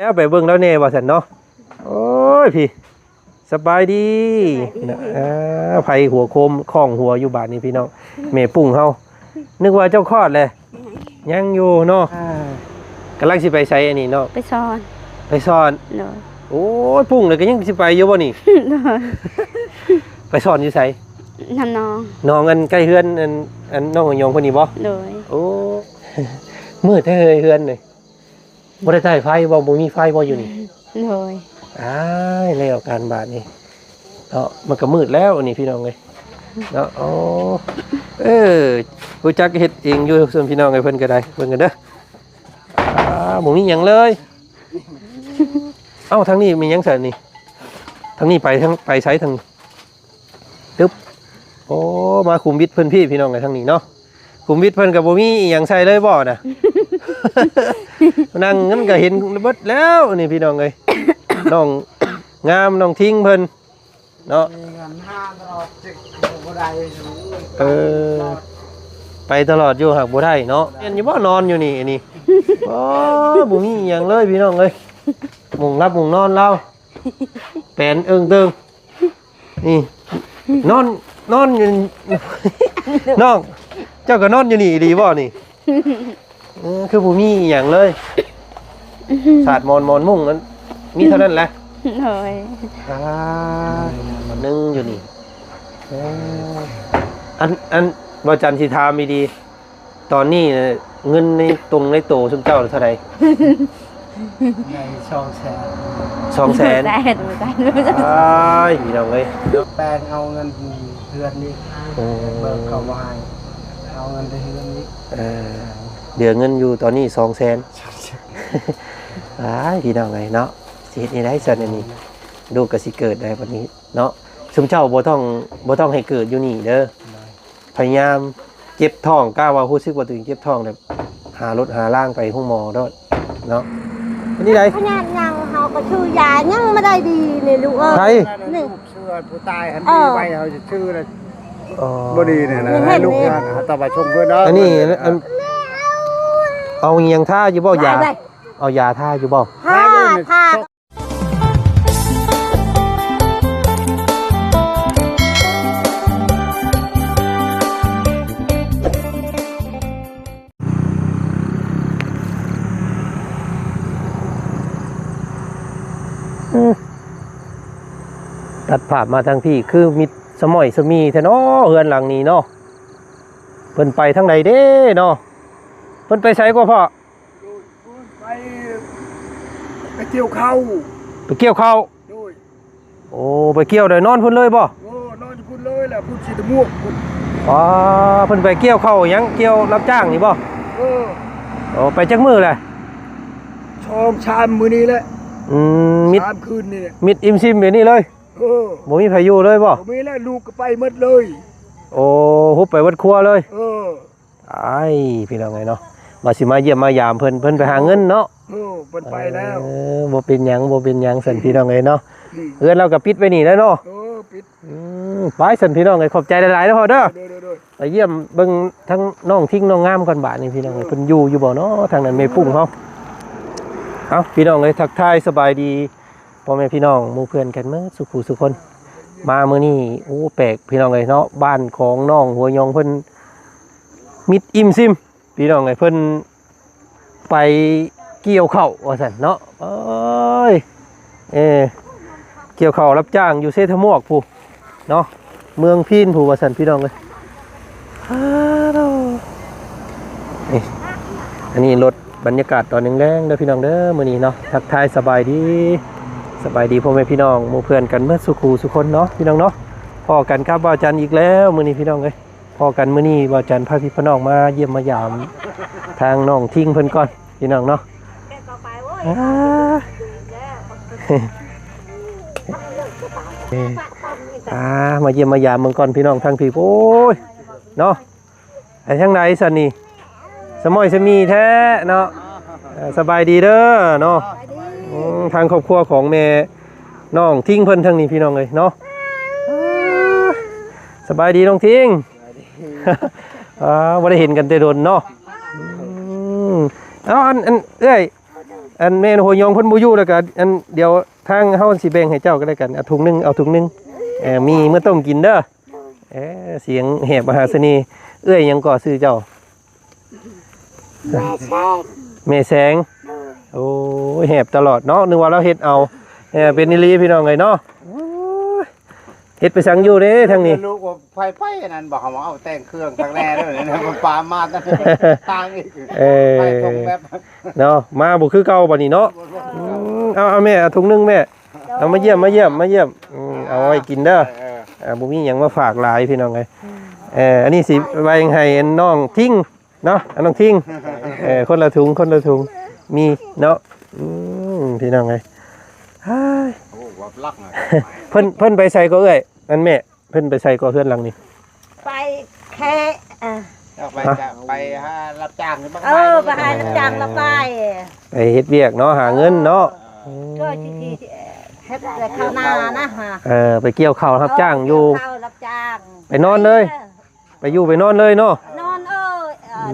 ແລ້ວໄປເບິ່ງລາວແດ່ວ່າຊັ້ນເນາະ. ໂອ້ຍ ພີ່ ສະບາຍດີ. ສະບາຍດີ. ເອີ ໃຜຫົວໂຄມຄ້ອງຫົວຢູ່ບາດນີ້ພີ່ນ້ອງ. ແມ່ປຸ້ງເຮົາ ນຶກວ່າເຈົ້າຄອດແຫຼະ. ຍັງຢູ່ເນາະ. ອ່າ ກຳລັງຊິໄປໃສອັນນີ້ເນາະ? ໄປສອນ. ໄປສອນ. ໂດຍ. ໂອ້ຍ ປຸ້ງເລີຍ ກໍຍັງຊິໄປຢູ່ບໍ່ນີ້? ໂດຍ. ໄປສອນຢູ່ໃສ? ນຳໜອງ. ໜອງອັນໃກ້ເຮືອນ ອັນ ອັນນ້ອງຫຍອງເພິ່ນນີ້ບໍ່? ໂດຍ. ໂອ້ ມືດແທ້ເຮີຍເຮືອນນີ້. ບໍ່ໄດ້ໃຊ້ໄຟບໍ່? ບໍ່ມີໄຟບໍ່ຢູ່ນີ້? ໂດຍ. ອ້າຍ ແລ້ວການບາດນີ້ເນາະ. ມັນກໍມືດແລ້ວອັນນີ້ພີ່ນ້ອງເອີຍເນາະ. ໂອ້ ເອີ ຮູ້ຈັກເຮັດເອງຢູ່ ສ່ວນພີ່ນ້ອງເອີຍ ເພິ່ນກໍໄດ້ ເບິ່ງກັນເດີ. ອ່າ ບໍ່ມີຫຍັງເລີຍ. ເອົ້າ ທາງນີ້ມີຫຍັງຊັ້ນນີ້? ທາງນີ້ໄປ ທາງ ໄປໃສທາງນີ້? ຕຶບ ໂອ້ ມາຄຸມວິດເພິ່ນພີ້ ພີ່ນ້ອງເອີຍ ທາງນີ້ເນາະ. ຄຸມວິດເພິ່ນກໍບໍ່ມີອີ່ຫຍັງໃສ່ເລີຍບໍ່ນະ? ນັ່ງນັ້ນກໍເຫັນເບິດແລ້ວນີ້ ພີ່ນ້ອງເອີຍ. ນ້ອງງາມ ນ້ອງທິງເພິ່ນເນາະ. ມີເງິນຫາຕະຫຼອດ ເຈັກບໍ່ໄດ້. ເອີ ໄປຕະຫຼອດຢູ່ ຫາກບໍ່ໄດ້ເນາະ. ແມ່ນຢູ່ບໍ່? ນອນຢູ່ນີ້ ອັນນີ້. ໂອ້ ບໍ່ມີອີ່ຫຍັງເລີຍ ພີ່ນ້ອງເອີຍ. ມຸງຫຼັບມຸງນອນລາວ ແປນເອີງເຕີງ. ນີ້ ນອນ ນອນຢູ່ ນ້ອງ ເຈົ້າກໍນອນຢູ່ນີ້ອີ່ຫຼີບໍ່ນີ້? ເອີ ຄືບໍ່ມີອີ່ຫຍັງເລີຍ. ສາດໝອນ ໝອນມຸ້ງນັ້ນ ມີເທົ່ານັ້ນແຫຼະ. ໂດຍ. ອ່າ ໜຶ່ງຢູ່ນີ້. ເອີ ອັນ ອັນ ບໍ່ຈັນຊິຖາມດີໆ ຕອນນີ້ເງິນໃນຕົງໃນໂຕຊຸມເຈົ້າເທົ່າໃດ? ໃນສອງແສນ. ສອງແສນ. ສອງແສນ ບໍ່ໄດ້. ອ້າຍ ພີ່ນ້ອງເອີຍ ແປງເອົາເງິນເຮືອນນີ້. ໂອ້ ເບີກເຂົາບໍ່ໃຫ້ ເອົາເງິນແຕ່ເຮືອນນີ້. ເອີ ເຫຼືອເງິນຢູ່ຕອນນີ້ສອງແສນ. ສອງແສນ. ອ້າຍ ພີ່ນ້ອງເອີຍເນາະ ຊິເຮັດແນວໃດຊັ້ນອັນນີ້? ລູກກໍຊິເກີດໄດ້ບັດນີ້ເນາະ. ຊຸມເຈົ້າບໍ່ຕ້ອງ ບໍ່ຕ້ອງໃຫ້ເກີດຢູ່ນີ້ເດີ. ໂດຍ. ພະຍາຍາມເຈັບທ້ອງ ກະວ່າຮູ້ສຶກວ່າຕົວເອງເຈັບທ້ອງແລ້ວ ຫາລົດຫາລາງໄປໂຮງໝໍໂລດເນາະ. ເປັນຈັ່ງໃດ? ພະຍາດຍັງ ເຮົາກໍຊື້ຢາຍັງບໍ່ໄດ້ດີນີ້ລູກເອີຍ. ໃຜ? ນີ້ ເຊື່ອຜູ້ຕາຍຫັ້ນ ເອີ ໄວ້ເຮົາຈະຊື້ແລ້ວ. ອໍ ບໍ່ດີນີ້ນະ ໃຫ້ລູກຫຼານເຮົາຕະໄປຊົມເພິ່ນເນາະ. ອັນນີ້ ອັນ ເອົາອີ່ຫຍັງທາຢູ່ບໍ່? ຢາ ໄດ້ ເອົາຢາທາຢູ່ບໍ່? ທາ ທາ. ຕັດພາບມາທາງພີ້ ຄືມິດສະໝ້ອຍສະໝີແທ້ເນາະ ເຮືອນຫຼັງນີ້ເນາະ. ເພິ່ນໄປທາງໃດເດ້ເນາະ? ເພິ່ນໄປໃສກໍພໍ່? ໄປ ໄປກ່ຽວເຂົ້າ. ໄປກ່ຽວເຂົ້າ. ໂດຍ. ໂອ້ ໄປກ່ຽວໄດ້ນອນພຸ້ນເລີຍບໍ່? ໂອ້ ນອນຢູ່ພຸ້ນເລີຍແຫຼະ ພຸ້ນຊິຕະໝວກພຸ້ນ. ອໍ ເພິ່ນໄປກ່ຽວເຂົ້າຫຍັງ? ກ່ຽວຮັບຈ້າງນີ້ບໍ່? ເອີ. ໂອ້ ໄປຈັກມື້ແຫຼະ? ສອງສາມມື້ນີ້ແຫຼະ. ອືມ ມິດ ສາມຄືນນີ້ແຫຼະ. ມິດອີ່ມຊິມແບບນີ້ເລີຍ? ເອີ. ບໍ່ມີໃຜຢູ່ເລີຍບໍ່? ບໍ່ມີແລ້ວ ລູກກໍໄປໝົດເລີຍ. ໂອ້ ຮຸບໄປເບິດຄົວເລີຍ? ເອີ. ອ້າຍ ພີ່ນ້ອງເອີຍເນາະ ວ່າຊິມາຢ້ຽມມາຢາມເພິ່ນ ເພິ່ນໄປຫາເງິນເນາະ. ເອີ ເພິ່ນໄປແລ້ວ. ເອີ ບໍ່ເປັນຫຍັງ ບໍ່ເປັນຫຍັງຊັ້ນ ອືມ ພີ່ນ້ອງເອີຍເນາະ. ອືມ ເຮືອນລາວກໍປິດໄວ້ນີ້ແຫຼະເນາະ. ເອີ ປິດ. ອືມ ໄປຊັ້ນ ພີ່ນ້ອງເອີຍ ຂອບໃຈຫຼາຍໆເດີພໍ່ເດີ. ໂດຍໆໆ. ໄປຢ້ຽມເບິ່ງທັງນ້ອງທິງນ້ອງງາມກ່ອນບາດນີ້ ພີ່ນ້ອງເອີຍ. ໂດຍ. ເພິ່ນຢູ່ຢູ່ບໍ່ເນາະ ທາງນັ້ນແມ່ປຸ້ງເຮົາ. ເອົ້າ ພີ່ນ້ອງເອີຍ ທັກທາຍສະບາຍດີ ພໍ່ແມ່ພີ່ນ້ອງໝູ່ເພື່ອນກັນເໝິດສູ່ຜູ້ສູ່ຄົນ. ມາມື້ນີ້ ໂອ້ ແປກ ພີ່ນ້ອງເອີຍເນາະ ບ້ານຂອງນ້ອງຫົວຍອງເພິ່ນມິດອີ່ມຊິມ ພີ່ນ້ອງເອີຍ ເພິ່ນໄປກ່ຽວເຂົ້າວ່າຊັ້ນເນາະ. ເອີຍ ເອີ ກ່ຽວເຂົ້າຮັບຈ້າງຢູ່ເຊທະມວກພຸ້ນ ເນາະ ເມືອງພີນຜູ້ວ່າຊັ້ນ ພີ່ນ້ອງເອີຍ. ນີ້ ອັນນີ້ລົດ ບັນຍາກາດຕອນແລງໆເດີພີ່ນ້ອງເດີ ມື້ນີ້ເນາະ. ທັກທາຍສະບາຍດີ ສະບາຍດີພໍ່ແມ່ພີ່ນ້ອງໝູ່ເພື່ອນກັນເໝິດສູ່ຄູ່ສູ່ຄົນເນາະ ພີ່ນ້ອງເນາະ. ພໍ້ກັນກັບບ່າວຈັນອີກແລ້ວມື້ນີ້ ພີ່ນ້ອງເອີຍ. ພໍ້ກັນມື້ນີ້ບ່າວຈັນພາພີ່ພານ້ອງມາຢ້ຽມມາຢາມທາງນ້ອງທິງເພິ່ນກ່ອນ ພີ່ນ້ອງເນາະ. ອ່າ ອ່າ ມາຢ້ຽມມາຢາມເບິ່ງກ່ອນພີ່ນ້ອງທາງພີ້ ໂອ້ຍ ເນາະ. ໄປທາງໃດຊັ້ນນີ້? ສະໝ້ອຍສະໝີແທ້ເນາະ. ເອີ ສະບາຍດີເດີເນາະ. ອືມ ທາງຄອບຄົວຂອງແມ່ນ້ອງທິງເພິ່ນທາງນີ້ ພີ່ນ້ອງເອີຍເນາະ. ສະບາຍດີນ້ອງທິງ. ອ່າ ບໍ່ໄດ້ເຫັນກັນແຕ່ດົນເນາະ. ອືມ ເອົາ ອັນ ອັນ ເອື້ອຍ ອັນແມ່ນຫົວຍອງເພິ່ນບໍ່ຢູ່ ແລ້ວກໍອັນດຽວທາງເຮົາຊິແບ່ງໃຫ້ເຈົ້າກໍແລ້ວກັນ ເອົາຖົງໜຶ່ງ ເອົາຖົງໜຶ່ງ ເອີ ມີເມືອຕ້ມກິນເດີ. ເອີ ສຽງແຫບມະຫາສະເໜ່. ເອື້ອຍຫຍັງກໍຊື່ເຈົ້າ? ແມ່ແສງ. ແມ່ແສງ. ໂດຍ. ໂອ້ຍ ແຫບຕະຫຼອດເນາະ ນຶກວ່າລາວເຮັດເອົາ. ເອີ ເປັນອີ່ຫຼີພີ່ນ້ອງເອີຍເນາະ. ໂອ້ຍ ເຮັດໄປສັງຢູ່ເດ້ທາງນີ້. ລູກວ່າໄຟໄປອັນນັ້ນບໍ່ ເຮົາເອົາແຕ່ງເຄື່ອງທາງແນ່ເດີ ມັນປາມາຕັ້ງທາງອີກ. ເອີ ໄປຕົງແບບເນາະ ມາບໍ່ຄືເກົ່າບັດນີ້ເນາະ. ອືມ ເອົາ ເອົາແມ່ ເອົາຖົງໜຶ່ງແມ່. ເອົາມາຢ້ຽມ ມາຢ້ຽມ ມາຢ້ຽມ. ອືມ ເອົາໄວ້ກິນເດີ. ເອີ ເອີ ອ່າ ບໍ່ມີຫຍັງມາຝາກຫຼາຍພີ່ນ້ອງເອີຍ. ເອີ ອັນນີ້ຊິໄວ້ໃຫ້ນ້ອງທິງເນາະ ນ້ອງທິງ. ເອີ ຄົນລະຖົງ ຄົນລະຖົງ ມີເນາະ. ອືມ ພີ່ນ້ອງເອີຍ ເພິ່ນ ເພິ່ນໄປໃສກໍເອື້ອຍ ອັນແມ່ ເພິ່ນໄປໃສກໍເຮືອນຫຼັງນີ້? ໄປແຄ່ ເອີ ໄປ ຮະ? ໄປຫາຮັບຈ້າງຢູ່ບ້ານ. ເອີ ໄປຫາຮັບຈ້າງລະໄປ ໄປເຮັດວຽກເນາະ ຫາເງິນເນາະ. ເອີ ເຮັດເຂົ້ານານະ. ເອີ ໄປກ່ຽວເຂົ້າຮັບຈ້າງຢູ່. ເອີ ໄປນອນເລີຍ ໄປຢູ່ໄປນອນເລີຍເນາະ. ນອນ ເອີ ອື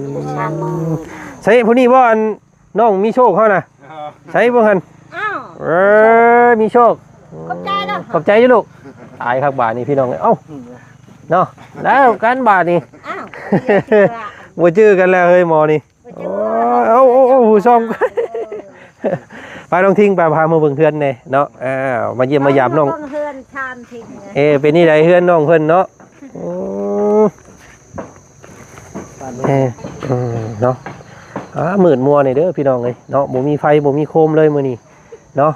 ມ ໃສຜູ້ນີ້ບໍ່ ອັນ ນ້ອງມີໂຊກເຮົານະ. ເອີ ໃສເບິ່ງຫັ້ນ. ອ້າວ ເອີ ມີໂຊກ. ຂອບໃຈເດີ ຂອບໃຈຢູ່ລູກ. ຕາຍຄັກບາດນີ້ພີ່ນ້ອງເອີຍ. ເອົ້າ ເນາະ ແລ້ວກັນບາດນີ້. ອ້າວ ບໍ່ຈື່ກັນແລ້ວເຮີ້ຍໝໍນີ້. ໂອ້ຍ ເອົາ ໂອ້ ໂອ້ ຜູ້ຊອງ ໄປນ້ອງທິງ ໄປ ພາມາເບິ່ງເຮືອນແດ່ເນາະ. ອ້າວ ມາຢ້ຽມມາຢາມນ້ອງ ເບິ່ງເຮືອນຊານທິງ. ເອີ ເປັນຈັ່ງໃດເຮືອນນ້ອງເພິ່ນເນາະ? ອືມ ເອີ ເນາະ. ອ່າ ມືດມົວນີ້ເດີພີ່ນ້ອງເອີຍເນາະ ບໍ່ມີໄຟບໍ່ມີໂຄມເລີຍມື້ນີ້ເນາະ.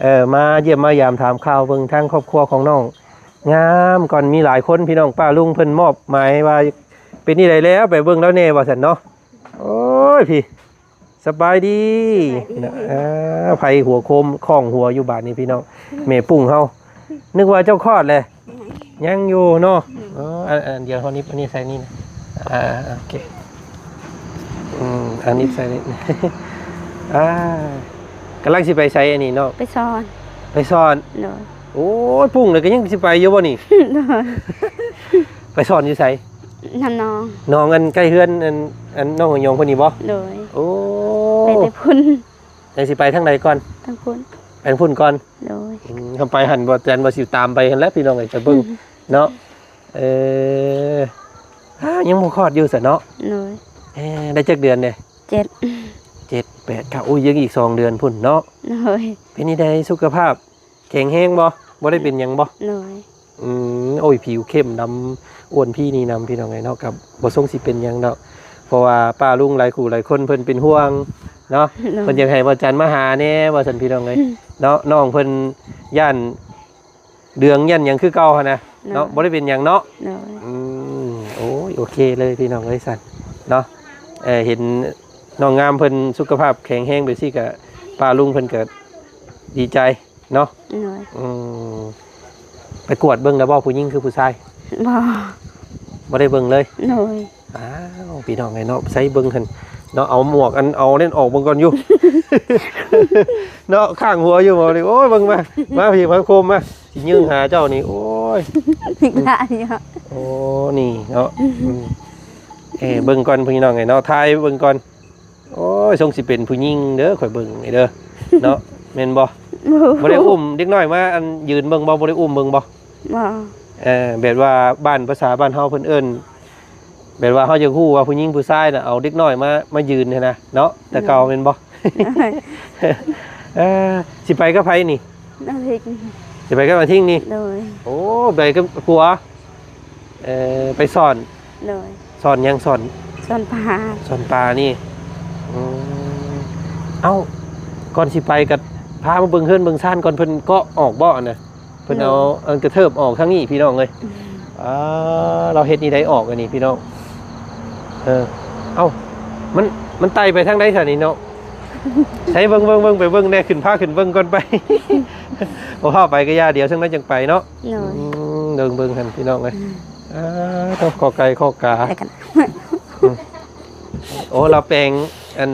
ເອີ ມາຢ້ຽມມາຢາມຖາມຂ່າວເບິ່ງທາງຄອບຄົວຂອງນ້ອງງາມກ່ອນ ມີຫຼາຍຄົນພີ່ນ້ອງ. ປ້າລຸງເພິ່ນມອບໝາຍວ່າເປັນຈັ່ງໃດແລ້ວ ໄປເບິ່ງລາວແດ່ວ່າຊັ້ນເນາະ. ໂອ້ຍ ພີ້ ສະບາຍດີ. ສະບາຍດີ. ເອີ ໃຜຫົວໂຄມຄ້ອງຫົວຢູ່ບາດນີ້ພີ່ນ້ອງ. ແມ່ປຸ້ງເຮົາ ນຶກວ່າເຈົ້າຄອດແຫຼະ. ຍັງຢູ່ເນາະ. ອືມ ເອີ ອັນ ອັນດຽວເຮົານິບອັນນີ້ໃສ່ນີ້ນະ. ອ່າ ໂອເຄ. ອືມ ອັນນີ້ໃສ່ນີ້. ອ່າ ກຳລັງຊິໄປໃສອັນນີ້ເນາະ? ໄປສອນ. ໄປສອນ. ໂດຍ. ໂອ້ຍ ປຸ້ງແລ້ວກໍຍັງຊິໄປຢູ່ບໍ່ນີ້? ໂດຍ. ໄປສອນຢູ່ໃສ? ນຳໜອງ. ໜອງອັນໃກ້ເຮືອນ ອັນ ອັນນ້ອງຫອຍອງເພິ່ນນີ້ບໍ່? ໂດຍ. ໂອ້ ໄປແຕ່ພຸ້ນ. ຈັ່ງຊິໄປທາງໃດກ່ອນ? ທາງພຸ້ນ. ໄປທາງພຸ້ນກ່ອນ. ໂດຍ. ອືມ ຄັນໄປຫັ້ນບໍ່ແຕນວ່າຊິຕາມໄປຫັ້ນແຫຼະພີ່ນ້ອງເອີຍ ຈະເບິ່ງເນາະ. ເອີ ອ່າ ຍັງບໍ່ຄອດຢູ່ຊັ້ນເນາະ? ໂດຍ. ເອີ ໄດ້ຈັກເດືອນເດ? ເຈັດ. ເຈັດ ແປດ ເກົ້າ ໂອ້ຍ ຍັງອີກສອງເດືອນພຸ້ນເນາະ. ໂດຍ. ເປັນຈັ່ງໃດສຸຂະພາບ ແຂງແຮງບໍ່? ບໍ່ໄດ້ເປັນຫຍັງບໍ່? ໂດຍ. ອືມ ໂອ້ຍ ຜິວເຂັ້ມດຳ ອ້ວນພີ່ນີ້ນຳ ພີ່ນ້ອງເອີຍເນາະ. ກໍບໍ່ຊົງຊິເປັນຫຍັງດອກ ເພາະວ່າປ້າລຸງຫຼາຍຄູ່ຫຼາຍຄົນເພິ່ນເປັນຫ່ວງເນາະ. ໂດຍ. ເພິ່ນຢາກໃຫ້ບ່າວຈັນມາຫາແດ່ວ່າຊັ້ນ ພີ່ນ້ອງເອີຍເນາະ. ນ້ອງເພິ່ນຢ້ານເດືອງຢ້ານຫຍັງຄືເກົ່າຫັ້ນນະເນາະ. ໂດຍ. ບໍ່ໄດ້ເປັນຫຍັງເນາະ. ໂດຍ. ອືມ ໂອ້ຍ ໂອເຄເລີຍພີ່ນ້ອງເອີຍ ຊັ້ນເນາະ. ເອີ ເຫັນນ້ອງງາມເພິ່ນສຸຂະພາບແຂງແຮງແບບຊີ້ ກະປ້າລຸງເພິ່ນກະດີໃຈ ເນາະ. ໂດຍ. ອືມ ໄປກວດເບິ່ງແລ້ວບໍ່ ຜູ້ຍິງຄືຜູ້ຊາຍ? ບໍ່ ບໍ່ໄດ້ເບິ່ງເລີຍ. ໂດຍ. ອ້າວ ພີ່ນ້ອງເອີຍເນາະ ໃສ່ເບິ່ງຫັ້ນເນາະ. ເອົາໝວກອັນ ເອົານັ້ນອອກເບິ່ງກ່ອນຢູ່ ເນາະ ຂ້າງຫົວຢູ່ບໍ່ນີ້. ໂອ້ຍ ເບິ່ງມາ ມາພີ້ ມາໂຄມມາ ຊິຍື່ນຫາເຈົ້ານີ້. ໂອ້ຍ ໂອ້ ນີ້ເນາະ. ອືມ ອືມ ເອີ ເບິ່ງກ່ອນ ພີ່ນ້ອງເອີຍເນາະ ຖ່າຍເບິ່ງກ່ອນ. ໂອ້ຍ ຊົງຊິເປັນຜູ້ຍິງເດີ ຂ້ອຍເບິ່ງນີ້ເດີ ເນາະ ແມ່ນບໍ່? ບໍ່ໄດ້ອຸ້ມເດັກນ້ອຍມາ ອັນ ຢືນເບິ່ງບໍ່? ບໍ່ໄດ້ອຸ້ມເບິ່ງບໍ່? ບໍ່. ເອີ ແບບວ່າບ້ານ ພາສາບ້ານເຮົາເພິ່ນເອີ້ນ ແບບວ່າເຮົາຢາກຮູ້ວ່າຜູ້ຍິງຜູ້ຊາຍນະ ເອົາເດັກນ້ອຍມາ ມາຢືນຫັ້ນນະເນາະ ແຕ່ເກົ່າແມ່ນບໍ່? ໂດຍ. ເອີ ຊິໄປກັບໃຜນີ້? ນ້ອງທິງ. ຊິໄປກັບນ້ອງທິງນີ້? ໂດຍ. ໂອ້ ໄປກັບຜົວ? ເອີ ໄປສອນ. ໂດຍ. ສອນຫຍັງ? ສອນ ສອນປາ. ສອນປານີ້. ອືມ ເອົ້າ ກ່ອນຊິໄປກໍພາມາເບິ່ງເຮືອນເບິ່ງຊານກ່ອນ. ເພິ່ນເກາະອອກບໍ່ອັນນະ? ເພິ່ນເອົາ ໂດຍ ອັນກະເທີບອອກທາງນີ້ ພີ່ນ້ອງເອີຍ. ອືມ ອ່າ ລາວເຮັດນີ້ໄດ້ອອກອັນນີ້ ພີ່ນ້ອງ. ເອີ ເອົ້າ ມັນ ມັນໄຕ່ໄປທາງໃດຊະນີ້ເນາະ? ໃສ່ເບິ່ງ ເບິ່ງ ເບິ່ງ ໄປເບິ່ງແດ່ ຂຶ້ນ ພາຂຶ້ນເບິ່ງກ່ອນໄປ. ບໍ່ພາໄປກໍຢ່າ ດຽວຈັ່ງໃດຈັ່ງໄປເນາະ. ໂດຍ. ອືມ ເບິ່ງ ເບິ່ງຫັ້ນ ພີ່ນ້ອງເອີຍ. ອືມ ອ່າ ໂທ້ ຂໍໄກ່ຂໍກາ. ອືມ ໂອ້ ລາວແປງ ອັນ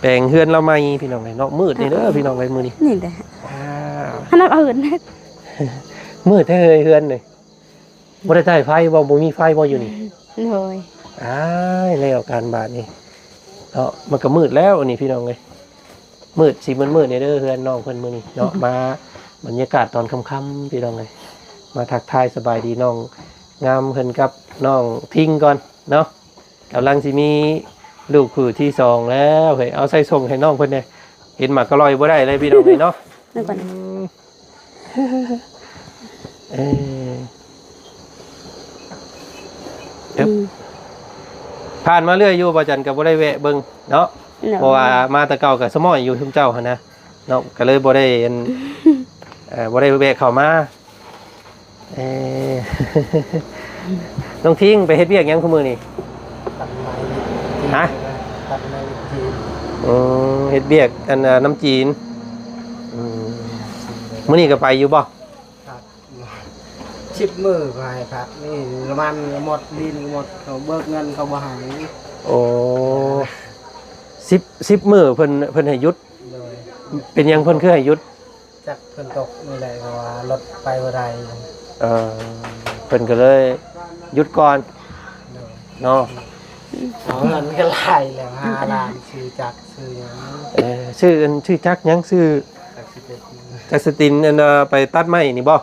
ແປງເຮືອນລາວໃໝ່ ພີ່ນ້ອງເອີຍເນາະ. ມືດນີ້ເດີ ພີ່ນ້ອງເອີຍ ມື້ນີ້ ນີ້ແຫຼະ. ອ່າ ຂະໜາດອື່ນ ມືດແທ້ເຮີຍ ເຮືອນນີ້. ບໍ່ໄດ້ໃຊ້ໄຟບໍ່? ບໍ່ມີໄຟບໍ່ຢູ່ນີ້? ໂດຍ. ອ້າຍ ແລ້ວການບາດນີ້ເນາະ ມັນກໍມືດແລ້ວອັນນີ້ ພີ່ນ້ອງເອີຍ. ມືດ ຊິມືດໆແດ່ເດີ ເຮືອນນ້ອງເພິ່ນມື້ນີ້ເນາະ ມາບັນຍາກາດຕອນຄ່ຳໆ ພີ່ນ້ອງເອີຍ ມາທັກທາຍສະບາຍດີນ້ອງງາມເພິ່ນກັບນ້ອງທິງກ່ອນເນາະ ກຳລັງຊິມີລູກຜູ້ທີສອງແລ້ວເຮີ້ຍ ເອົາໃສ່ສົ່ງໃຫ້ນ້ອງເພິ່ນແດ່ ເຫັນໝາກກະລ່ອຍບໍ່ໄດ້ເລີຍ ພີ່ນ້ອງເອີຍເນາະ ນັ້ນກ່ອນ ອືມ ເອີ ອືມ ຜ່ານມາເລື້ອຍຢູ່ ບ່າວຈັນກໍບໍ່ໄດ້ແວະເບິ່ງເນາະ ເນາະ ເພາະວ່າມາແຕ່ເກົ່າກໍສະໝ້ອຍຢູ່ຊຸມເຈົ້າຫັ້ນນະເນາະ ກໍເລີຍບໍ່ໄດ້ອັນ ເອີ ບໍ່ໄດ້ແວະເຂົ້າມາ ເອີ ນ້ອງທິງໄປເຮັດວຽກຫຍັງຄູ່ມື້ນີ້? ຕັດໄມ້ ຮະ? ຕັດໄມ້ຈີນ ອືມ ເຮັດວຽກອັນ ນຳຈີນ ອືມ ມື້ນີ້ກໍໄປຢູ່ບໍ່? ພັກ ສິບມື້ກໍໃຫ້ພັກ ນີ້ລະມັນກໍໝົດ ດິນກໍໝົດ ເຂົາເບີກເງິນເຂົາບໍ່ໃຫ້ ໂອ້ ສິບ ສິບມື້ເພິ່ນ ເພິ່ນໃຫ້ຢຸດ ໂດຍ ເປັນຫຍັງເພິ່ນຄືໃຫ້ຢຸດ? ຈັກຝົນຕົກນີ້ແຫຼະ ເພາະວ່າລົດໄປບໍ່ໄດ້ ເອີ ເພິ່ນກໍເລີຍຢຸດກ່ອນ ໂດຍ ເນາະ ເອົາເງິນກໍຫຼາຍແລ້ວ ຫ້າລ້ານ ຊື້ຈັກຊື້ຫຍັງ ເອີ ຊື້ອັນ ຊື້ຈັກຫຍັງ ຊື້ຈັກສະຕິນ ຈັກສະຕິນ ອັນ ໄປຕັດໄມ້ນີ້ບໍ່?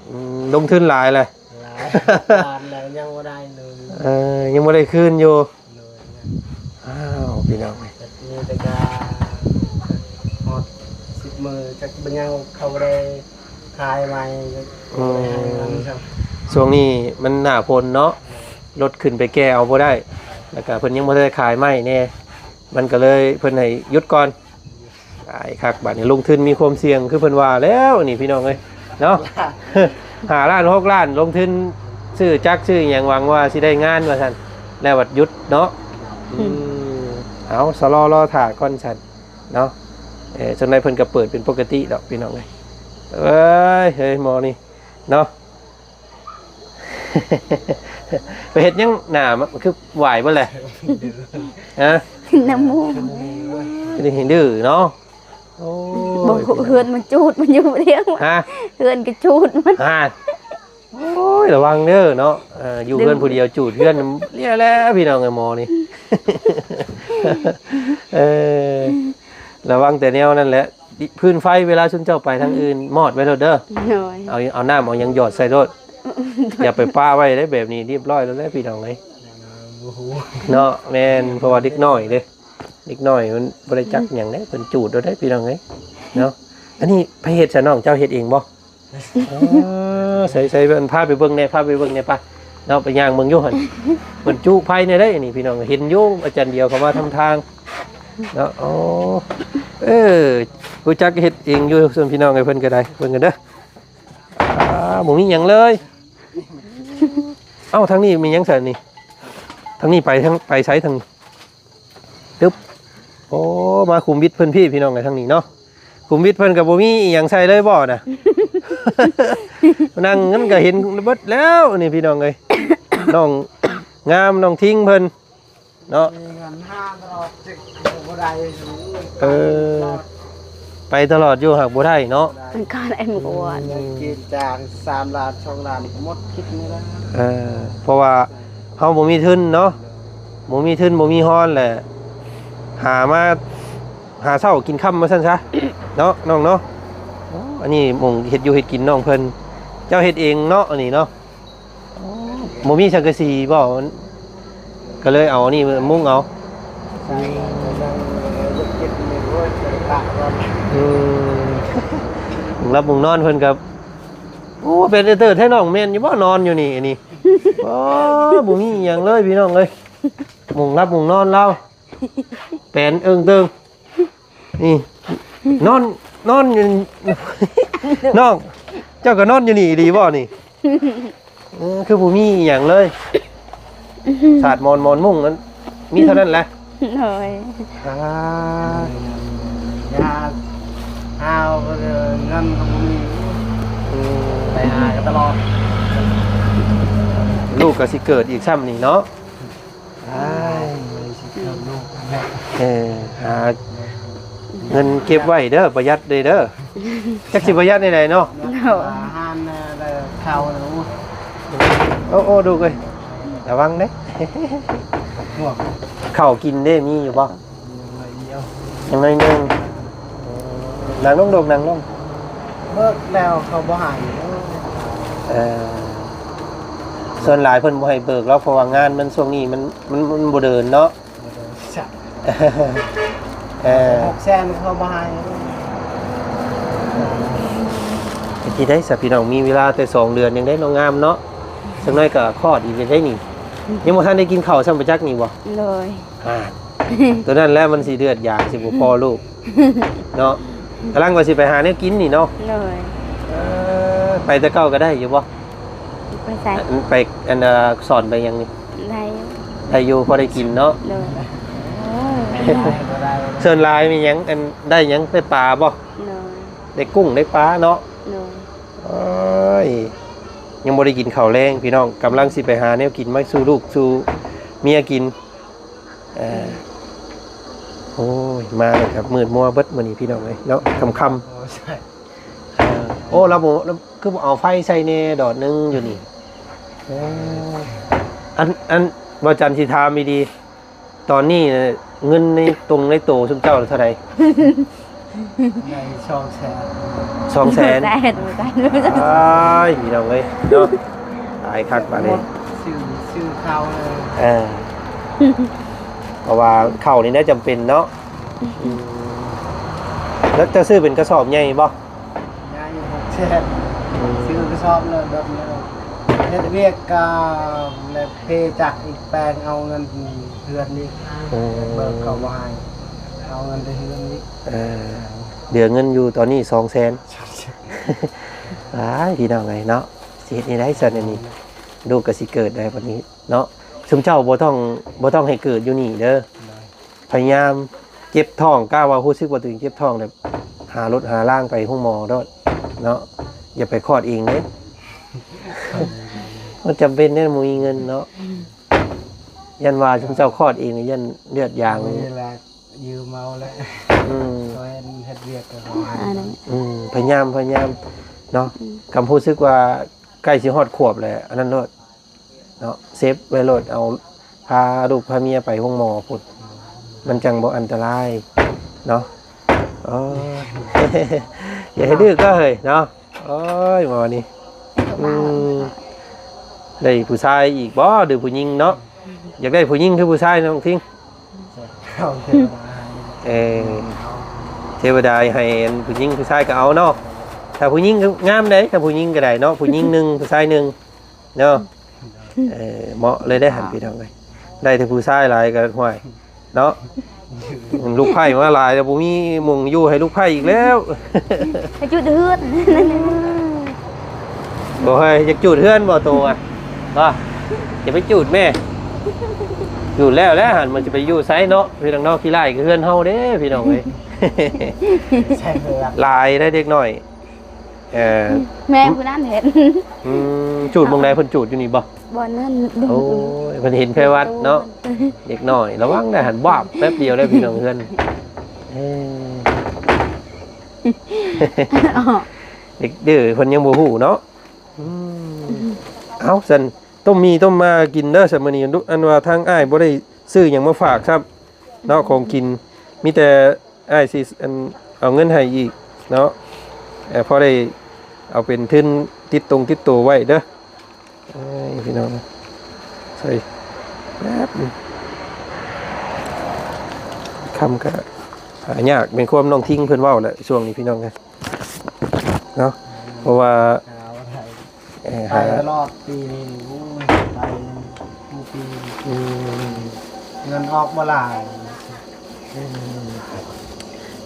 ອືມ ລົງທຶນຫຼາຍແຫຼະ ຫຼາຍ ລ້ານແລ້ວຍັງບໍ່ໄດ້ເລີຍ ເອີ ຍັງບໍ່ໄດ້ຄືນຢູ່ ໂດຍ ອ້າວ ພີ່ນ້ອງເອີຍ ມີແຕ່ກາຮອດສິບມື້ ຈັກເປັນຫຍັງເຂົາບໍ່ໄດ້ຂາຍໃໝ່ ອືມ ບໍ່ໄດ້ໃຫ້ເງິນຊ້ຳ ຊ່ວງນີ້ມັນໜ້າຝົນເນາະ ລົດຂຶ້ນໄປແກ່ເອົາບໍ່ໄດ້ ແລ້ວກະເພິ່ນຍັງບໍ່ໄດ້ຂາຍໃໝ່ແດ່ ມັນກໍເລີຍ ເພິ່ນໃຫ້ຢຸດກ່ອນ ຫຼາຍຄັກ ບາດນີ້ລົງທຶນມີຄວາມສ່ຽງ ຄືເພິ່ນວ່າແລ້ວນີ້ ພີ່ນ້ອງເອີຍເນາະ ຫ້າລ້ານ ຫົກລ້ານ ລົງທຶນຊື້ຈັກຊື້ຫຍັງ ຫວັງວ່າຊິໄດ້ງານວ່າຊັ້ນ ແລ້ວບັດຢຸດເນາະ ອືມ ເອົາ ຊະລໍລໍຖ້າກ່ອນຊັ້ນເນາະ ເອີ ຈັ່ງໃດເພິ່ນກໍເປີດເປັນປົກກະຕິດອກ ພີ່ນ້ອງເອີຍ ເອີຍ ເຮີ້ຍ ໝໍນີ້ເນາະ ໄປເຮັດຫຍັງໜ້າມັນຄືຫວາຍເບິດແຫຼະ ຮະ ນ້ຳມູກ ນີ້ດື້ເນາະ ໂອ້ຍ ບໍ່ ເຮືອນມັນຈູດ ມັນຢູ່ດຽວ ຮະ ເຮືອນກໍຈູດມັນ ຮະ ໂອ້ຍ ລະວັງເດີເນາະ ເອີ ຢູ່ເຮືອນຜູ້ດຽວຈູດເຮືອນ ເລີຍແຫຼະ ພີ່ນ້ອງເອີຍ ໝໍນີ້ ເອີ ລະວັງແຕ່ແນວນັ້ນແຫຼະ ພື້ນໄຟເວລາຊຸມເຈົ້າໄປທາງອື່ນ ມອດໄວ້ໂລດເດີ ໂດຍ ເອົາ ເອົານ້ຳເອົາຫຍັງຫຍອດໃສ່ໂລດ ຢ່າໄປປະໄວ້ເດ້ ແບບນີ້ຮຽບຮ້ອຍແລ້ວແຫຼະ ພີ່ນ້ອງເອີຍ ບໍ່ຮູ້ ເນາະ ແມ່ນ ເພາະວ່າເດັກນ້ອຍເດ້ ເດັກນ້ອຍມັນບໍ່ໄດ້ຈັກຫຍັງເດ້ ເພິ່ນຈູດໂລດເດ້ ພີ່ນ້ອງເອີຍ ເນາະ ອັນນີ້ໃຜເຮັດຊະ ນ້ອງເຈົ້າເຮັດເອງບໍ່? ເອີ ໃສ່ ໃສ່ ພາໄປເບິ່ງແດ່ ພາໄປເບິ່ງແດ່ ໄປເນາະ ໄປຍ່າງເບິ່ງຢູ່ຫັ້ນ ເພິ່ນຈຸໄຟແນວໃດນີ້ ພີ່ນ້ອງ ເຫັນຢູ່ອາຈານດຽວເຂົາມາທຳທາງເນາະ ໂອ້ ເອີ ຮູ້ຈັກເຮັດເອງຢູ່ ສ່ວນພີ່ນ້ອງເອີຍ ເພິ່ນກໍໄດ້ ເບິ່ງກັນເດີ ອ່າ ບໍ່ມີຫຍັງເລີຍ ເອົ້າ ທາງນີ້ມີຫຍັງຊັ້ນນີ້ ທາງນີ້ໄປ ທາງ ໄປໃສທາງນີ້? ຕຶບ ໂອ້ ມາຄຸມວິດເພິ່ນພີ້ ພີ່ນ້ອງເອີຍ ທາງນີ້ເນາະ ຄຸມວິດເພິ່ນກໍບໍ່ມີອີ່ຫຍັງໃສ່ເລີຍບໍ່ນະ ນັ່ງນັ້ນກໍເຫັນເບິດແລ້ວນີ້ ພີ່ນ້ອງເອີຍ ນ້ອງງາມ ນ້ອງທິງເພິ່ນເນາະ ມີເງິນຫາຕະຫຼອດ ເຈັກບໍ່ໄດ້ ເອີ ໄປຕະຫຼອດຢູ່ ຫາກບໍ່ໄດ້ເນາະ ມັນກໍໄດ້ໝົດ ອືມ ກິນຈາງສາມລ້ານ ສອງລ້ານ ໝົດຄິດນີ້ລະ ເອີ ເພາະວ່າເຮົາບໍ່ມີທຶນເນາະ ບໍ່ມີທຶນບໍ່ມີຮອນແຫຼະ ຫາມາ ຫາເຊົ້າກິນຄ່ຳວ່າຊັ້ນຊະ ເນາະ ນ້ອງເນາະ ໂອ້ ອັນນີ້ໝ່ອງເຮັດຢູ່ເຮັດກິນນ້ອງເພິ່ນ ເຈົ້າເຮັດເອງເນາະ ອັນນີ້ເນາະ ໂອ້ ບໍ່ມີສັງກະສີບໍ່? ກໍເລີຍເອົາອັນນີ້ມຸງເອົາ ໃສ່ ອືມ ມຸງຫຼັບມຸງນອນເພິ່ນກໍ ໂອ້ ເປັນເຕີແທ້ນ້ອງ ແມ່ນຢູ່ບໍ່? ນອນຢູ່ນີ້ ອັນນີ້ ໂອ້ ບໍ່ມີອີ່ຫຍັງເລີຍ ພີ່ນ້ອງເອີຍ ມຸງຫຼັບມຸງນອນລາວ ແປນເອີ່ງເຕີງ ນີ້ ນອນ ນອນຢູ່ ນ້ອງ ເຈົ້າກໍນອນຢູ່ນີ້ອີ່ຫຼີບໍ່ນີ້? ເອີ ຄືບໍ່ມີອີ່ຫຍັງເລີຍ ສາດໝອນ ໝອນມຸ້ງນັ້ນ ມີເທົ່ານັ້ນແຫຼະ ໂດຍ ອ່າ ຢາ ຫາ ເງິນກໍບໍ່ມີ ອືມ ໄປຫາກັນຕະຫຼອດ ລູກກໍຊິເກີດອີກຊ້ຳນີ້ເນາະ ອ້າຍ ເອີ ຫາເງິນເກັບໄວ້ເດີ ປະຢັດເດີ ຈັກຊິປະຢັດແນວໃດເນາະ ໂດຍ ອາຫານແດ່ ເຂົ້າແດ່ ໂອ້ ໂອ້ ໂອ້ ລູກເອີຍ ລະວັງເດ້ ເຂົ້າກິນເດ້ ມີຢູ່ບໍ່? ຍັງໜ້ອຍດຽວ ຍັງໜ້ອຍໜຶ່ງ ນັ່ງລົງລູກ ນັ່ງລົງ. ເບີກແລ້ວເຂົາບໍ່ໃຫ້. ເອີ ສ່ວນຫຼາຍເພິ່ນບໍ່ໃຫ້ເບີກແລ້ວ ເພາະວ່າງານມັນຊ່ວງນີ້ມັນ ມັນ ມັນບໍ່ເດີນເນາະ. ບໍ່ເດີນ. ເອີ ຫົກແສນເຂົາບໍ່ໃຫ້. ເຮັດຈັ່ງໃດຊະພີ່ນ້ອງ ມີເວລາແຕ່ສອງເດືອນ ຍັງໄດ້ນ້ອງງາມເນາະ. ຈັກໜ້ອຍກໍຄອດອີກແລ້ວໄດ໋ນີ້. ຍັງບໍ່ທັນໄດ້ກິນເຂົ້າຊ້ຳປະຈັກນີ້ບໍ່? ໂດຍ. ອ່າ ຕົວນັ້ນແຫຼະມັນຊິເລືອດຢາກ ຊິບໍ່ພໍລູກເນາະ. ກຳລັງວ່າຊິໄປຫາແນວກິນນີ້ເນາະ. ໂດຍ. ເອີ ໄປແຕ່ເກົ່າກໍໄດ້ຢູ່ບໍ່? ໄປໃສ? ອັນ ໄປ ອັນ ເອີ ສອນໄປຫຍັງນີ້? ໄດ້ຢູ່ ໄດ້ຢູ່ ພໍໄດ້ກິນເນາະ. ໂດຍ. ສ່ວນຫຼາຍມີຫຍັງ ອັນ ໄດ້ຫຍັງ? ໄດ້ປາບໍ່? ໂດຍ. ໄດ້ກຸ້ງໄດ້ປາເນາະ. ໂດຍ. ໂອ້ຍ ຍັງບໍ່ໄດ້ກິນເຂົ້າແລງພີ່ນ້ອງ ກຳລັງຊິໄປຫາແນວກິນມາສູ່ລູກສູ່ເມຍກິນ. ເອີ ໂອ້ຍ ມາແລ້ວກໍມືດມົວເບິດມື້ນີ້ພີ່ນ້ອງເອີຍເນາະ ຄ່ຳໆ. ໂອ້ ລາວບໍ່ ລາວຄືບໍ່ເອົາໄຟໃສ່ແດ່ດອດໜຶ່ງຢູ່ນີ້. ໂອ້ ອັນ ອັນ ບ່າວຈັນຊິຖາມດີໆ ຕອນນີ້ເງິນໃນຕົງໃນໂຕຊຸມເຈົ້າເທົ່າໃດ? ໄດ້ສອງແສນ. ສອງແສນ. ໂອ້ຍ ພີ່ນ້ອງເອີຍເນາະ ຫຼາຍຄັກບາດນີ້. ຊື້ ຊື້ເຂົ້າເລີຍ. ເອີ ເພາະວ່າເຂົ້ານີ້ແຫຼະຈຳເປັນເນາະ. ອືມ ແລ້ວເຈົ້າຊື້ເປັນກະສອບໃຫຍ່ບໍ່? ໃຫຍ່ ຫົກແສນ. ອືມ ຊື້ກະສອບເລີຍ ແບບນີ້ເຮັດວຽກກະ ແລະ ເພຈັກອີກ ແປງເອົາເງິນເຮືອນນີ້. ອືມ ເບີກເຂົາບໍ່ໃຫ້ ເອົາເງິນແຕ່ເຮືອນນີ້. ເອີ ເຫຼືອເງິນຢູ່ຕອນນີ້ສອງແສນ. ສອງແສນ. ອ້າຍ ພີ່ນ້ອງເອີຍເນາະ ຊິເຮັດແນວໃດຊັ້ນອັນນີ້ ລູກກໍຊິເກີດໄດ້ບັດນີ້ເນາະ. ຊຸມເຈົ້າບໍ່ຕ້ອງ ບໍ່ຕ້ອງໃຫ້ເກີດຢູ່ນີ້ເດີ. ໂດຍ. ພະຍາຍາມເຈັບທ້ອງ ກ້າວ່າຮູ້ສຶກວ່າຕົວເອງເຈັບທ້ອງແລ້ວ ຫາລົດຫາລາງໄປໂຮງໝໍໂລດເນາະ ຢ່າໄປຄອດເອງເດ້. ມັນຈຳເປັນເດ້ ບໍ່ມີເງິນເນາະ. ອືມ ຢ້ານວ່າຊຸມເຈົ້າຄອດເອງ ຢ້ານເລືອດຢາງ. ມີແຫຼະ ຢືມເອົາແຫຼະ. ອືມ ເຂົາເຮັດ ເຮັດວຽກກັບເຂົາໃຫ້. ອືມ ພະຍາຍາມ ພະຍາຍາມເນາະ. ອືມ ຄຳຮູ້ສຶກວ່າໃກ້ຊິຮອດຂວບແລ້ວ ອັນນັ້ນໂລດ ເນາະ ເຊບໄວ້ໂລດ ເອົາພາລູກພາເມຍໄປໂຮງໝໍພຸ້ນ ມັນຈັ່ງບໍ່ອັນຕະລາຍເນາະ. ເອີ ຢ່າໃຫ້ດື້ກໍເຮີ້ຍເນາະ. ໂອ້ຍ ໝໍນີ້ ອືມ ໄດ້ຜູ້ຊາຍອີກບໍ່ ຫຼືຜູ້ຍິງເນາະ? ຢາກໄດ້ຜູ້ຍິງຄືຜູ້ຊາຍນ້ອງທິງ? ເອີ ເທວະດາໃຫ້ອັນຜູ້ຍິງ ຜູ້ຊາຍກໍເອົາເນາະ. ຖ້າຜູ້ຍິງງາມໃດ໋ ຖ້າຜູ້ຍິງກໍໄດ້ເນາະ ຜູ້ຍິງໜຶ່ງ ຜູ້ຊາຍໜຶ່ງເນາະ. ເອີ ເໝາະເລີຍເດ້ຫັ້ນ ພີ່ນ້ອງເອີຍ ໄດ້ແຕ່ຜູ້ຊາຍຫຼາຍກໍຫ້ວຍເນາະ. ລູກໃພ້ມາຫຼາຍແລ້ວ ບໍ່ມີໝ່ອງຢູ່ໃຫ້ລູກໃພ້ອີກແລ້ວ. ໄປຈູດເຮືອນ. ໂອ້ຍ ຢາກຈູດເຮືອນບໍ່ໂຕອະ? ບໍ່ ຢ່າໄປຈູດແມ່. ຈູດແລ້ວແຫຼະຫັ້ນ ມັນຊິໄປຢູ່ໃສເນາະ ພີ່ນ້ອງເນາະ. ຂີ້ຮ້າຍຄືເຮືອນເຮົາເດ້ ພີ່ນ້ອງເອີຍ. ຫຼາຍໄດ໋ເດັກນ້ອຍ. ເອີ ແມ່ຜູ້ນັ້ນເຮັດ. ອືມ ຈູດໝ່ອງໃດ? ເພິ່ນຈູດຢູ່ນີ້ບໍ່? ບ່ອນນັ້ນ. ໂອ້ຍ ເພິ່ນເຫັນໄພວັດເນາະ. ເດັກນ້ອຍລະວັງໄດ້ຫັ້ນ ບາບແປັບດຽວໄດ້ພີ່ນ້ອງເຮືອນ. ເອີ ເດັກດື້ເພິ່ນຍັງບໍ່ຮູ້ເນາະ. ອືມ ເອົາຊັ້ນ ຕົ້ມໝີ່ຕົ້ມໝາກິນເດີຊັ້ນມື້ນີ້. ອັນວ່າທາງອ້າຍບໍ່ໄດ້ຊື້ຫຍັງມາຝາກຊ້ຳ ເນາະ ຂອງກິນ ມີແຕ່ອ້າຍຊິ ອັນ ເອົາເງິນໃຫ້ອີກເນາະ. ເອີ ພໍໄດ້ເອົາເປັນທຶນຕິດຕົງຕິດໂຕໄວ້ເດີ. ເອີຍ ພີ່ນ້ອງ ໃສ່ແປັບໜຶ່ງ ຄຳກະຫາຍາກ ແມ່ນຄວາມນ້ອງທິງເພິ່ນເວົ້າແຫຼະ ຊ່ວງນີ້ ພີ່ນ້ອງເອີຍ ເນາະ. ເພາະວ່າ ຫາບໍ່ໄດ້ ເອີ ໄປ ຫາຕະຫຼອດປີນີ້. ໂອ້ຍ ໄປທຸກປີ. ອືມ ເງິນອອກບໍ່ຫຼາຍ. ອືມ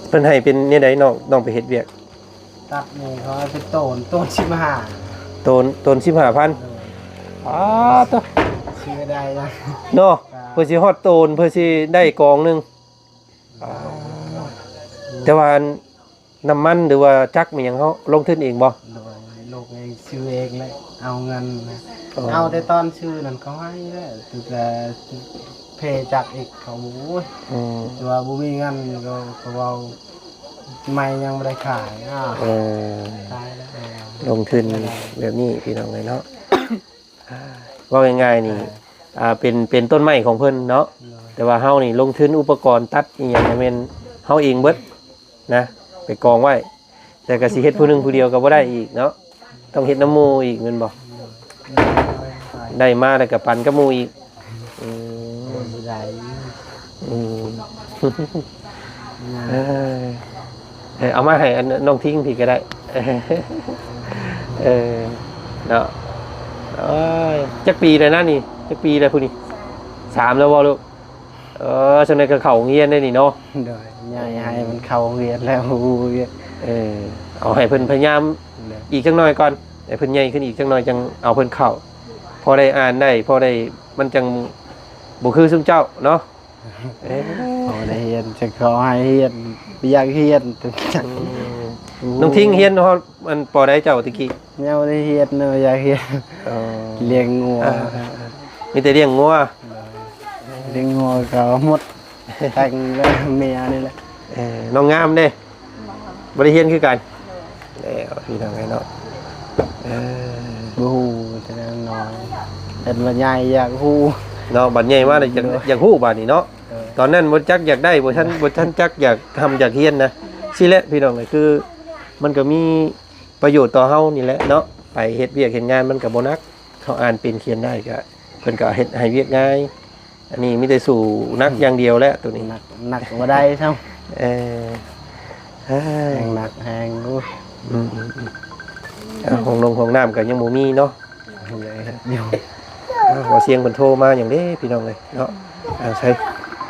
ເພິ່ນໃຫ້ເປັນແນວໃດນ້ອງ ນ້ອງໄປເຮັດວຽກ? ຕັດນີ້ເຂົາໃຫ້ເປັນໂຕນ ໂຕນສິບຫ້າ ໂຕນ ໂຕນສິບຫ້າພັນ. ໂດຍ. ອ້າໂຕ ຊິໄດ້ນະ ເນາະ. ເພື່ອຊິຮອດໂຕນ ເພື່ອຊິໄດ້ກອງໜຶ່ງ. ອ້າ ແຕ່ວ່າ ນ້ຳມັນ ຫຼືວ່າຈັກແມ່ນຫຍັງ ເຮົາລົງທຶນເອງບໍ່? ໂດຍ ລູກເອງຊື້ເອງແຫຼະ ເອົາເງິນນະ. ອໍ ເອົາແຕ່ຕອນຊື້ນັ້ນເຂົາໃຫ້ແຫຼະ ແຕ່ເພຈັກອີກເຂົາບໍ່. ອືມ ແຕ່ວ່າບໍ່ມີເງິນກໍ ກໍເວົ້າ ໄມ້ຍັງບໍ່ໄດ້ຂາຍ. ອ້າວ ເອີ ຕາຍແລ້ວ. ເອີ ລົງທຶນແບບນີ້ ພີ່ນ້ອງເອີຍເນາະ. ເວົ້າງ່າຍໆນີ້ ເອີ ອ່າ ເປັນ ເປັນຕົ້ນໄມ້ຂອງເພິ່ນເນາະ. ໂດຍ. ແຕ່ວ່າເຮົານີ້ລົງທຶນອຸປະກອນຕັດອີ່ຫຍັງ ແມ່ນເຮົາເອງເບິດນະ. ກອງໄວ້ ແຕ່ກໍຊິເຮັດຜູ້ໜຶ່ງຜູ້ດຽວກໍບໍ່ໄດ້ອີກເນາະ ຕ້ອງເຮັດນຳໝູ່ອີກແມ່ນບໍ່? ໄດ້ມາແລ້ວກໍປັນກັບໝູ່ອີກ. ອືມ ບໍ່ໄດ້ ອືມ ເອີ ເອີ ເອົາມາໃຫ້ອັນນ້ອງທິງພີ້ກໍໄດ້ ເອີ ເນາະ. ໂອ້ຍ ຈັກປີແລ້ວນະນີ້? ຈັກປີແລ້ວຜູ້ນີ້? ສາມແລ້ວບໍ່ລູກ? ເອີ ຈັ່ງໃດກໍເຂົ້າໂຮງຮຽນໄດ້ນີ້ເນາະ. ໂດຍ ໃຫຍ່ໃຫ້ມັນເຂົ້າໂຮງຮຽນແລ້ວ ຮູ້ຮຽນ ເອີ ເອົາໃຫ້ເພິ່ນພະຍາຍາມ ໂດຍ ອີກຈັກໜ້ອຍກ່ອນ ໃຫ້ເພິ່ນໃຫຍ່ຂຶ້ນອີກຈັກໜ້ອຍ ຈັ່ງເອົາເພິ່ນເຂົ້າ ພໍໄດ້ອ່ານໄດ້ ພໍໄດ້ ມັນຈັ່ງບໍ່ຄືຊຸມເຈົ້າເນາະ. ເອີ ພໍໄດ້ຮຽນ ຈະຂໍໃຫ້ຮຽນ ຢາກຮຽນ ອືມ ອືມ ນ້ອງທິງຮຽນຮອດອັນ ປໍໃດເຈົ້າຕະກີ້? ຍັງບໍ່ໄດ້ຮຽນເນາະ ຢາກຮຽນ ອໍ ລ້ຽງງົວ ເອີ ເອີ ເອີ ມີແຕ່ລ້ຽງງົວ ໂດຍ ລ້ຽງງົວກໍໝົດ ແຕ່ງແລ້ວເມຍນີ້ແຫຼະ. ເອີ ນ້ອງງາມເດ້? ບໍ່ ບໍ່ໄດ້ຮຽນຄືກັນ ໂດຍ ແລ້ວພີ່ນ້ອງເອີຍເນາະ. ເອີ ບໍ່ຮູ້ແຕ່ນ້ອຍ ເປັນວ່າໃຫຍ່ຢາກຮູ້ເນາະ ບັດໃຫຍ່ມາແລ້ວຢາກ ໂດຍ ຢາກຮູ້ບາດນີ້ເນາະ. ໂດຍ ຕອນນັ້ນບໍ່ຈັກຢາກໄດ້ ບໍ່ທັນ ບໍ່ທັນຈັກຢາກຮ່ຳຢາກຮຽນນະ. ຊີ້ແຫຼະພີ່ນ້ອງເອີຍ ຄືມັນກໍມີປະໂຫຍດຕໍ່ເຮົານີ້ແຫຼະເນາະ ໄປເຮັດວຽກເຮັດງານມັນກໍບໍ່ໜັກ ເຮົາອ່ານເປັນຂຽນໄດ້ກໍ ເພິ່ນກໍເຮັດໃຫ້ວຽກງ່າຍ. ອັນນີ້ມີແຕ່ສູ້ໜັກ ອືມ ຢ່າງດຽວແຫຼະໂຕນີ້ ໜັກ ໜັກບໍ່ໄດ້ຊ້ຳ. ເອີ ເອີຍ ແຮງໜັກແຮງ ໂອ້ຍ ອືມໆໆ ອ່າ ຫ້ອງນົງຫ້ອງນ້ຳກໍຍັງບໍ່ມີເນາະ. ເອີ ບໍ່ ເອີ ບໍ່ສຽງເພິ່ນໂທມາຫຍັງເດ້ພີ່ນ້ອງເອີຍເນາະ. ອ່າ ໃສ່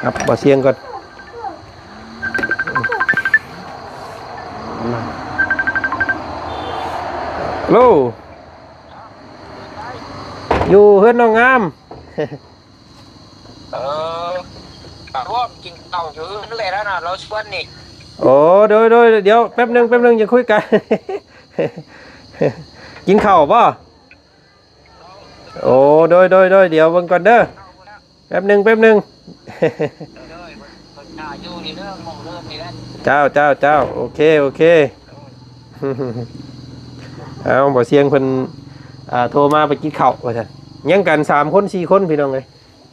ຮັບບໍ່ສຽງກ່ອນ. ໂລ ຢູ່ເຮືອນນ້ອງງາມ. ເອີ ກະຮ່ວມກິນເຂົ້າຢູ່ເຮືອນແຫຼະນະ ລາວຊວນນີ້. ໂອ້ ໂດຍ ໂດຍ ດຽວແປັບໜຶ່ງ ແປັບໜຶ່ງ ຈະຄຸຍກັນ. ກິນເຂົ້າບໍ່? ໂອ້ ໂດຍ ໂດຍ ໂດຍ ດຽວເບິ່ງກ່ອນເດີ ແປັບໜຶ່ງ ແປັບໜຶ່ງ. ເຈົ້າ ເຈົ້າ ເຈົ້າ ໂອເຄ ໂອເຄ. ເອົາ ບໍ່ສຽງເພິ່ນ ອ່າ ໂທມາໄປກິນເຂົ້າວ່າຊັ້ນ. ຍັງກັນສາມຄົນ ສີ່ຄົນ ພີ່ນ້ອງເອີຍ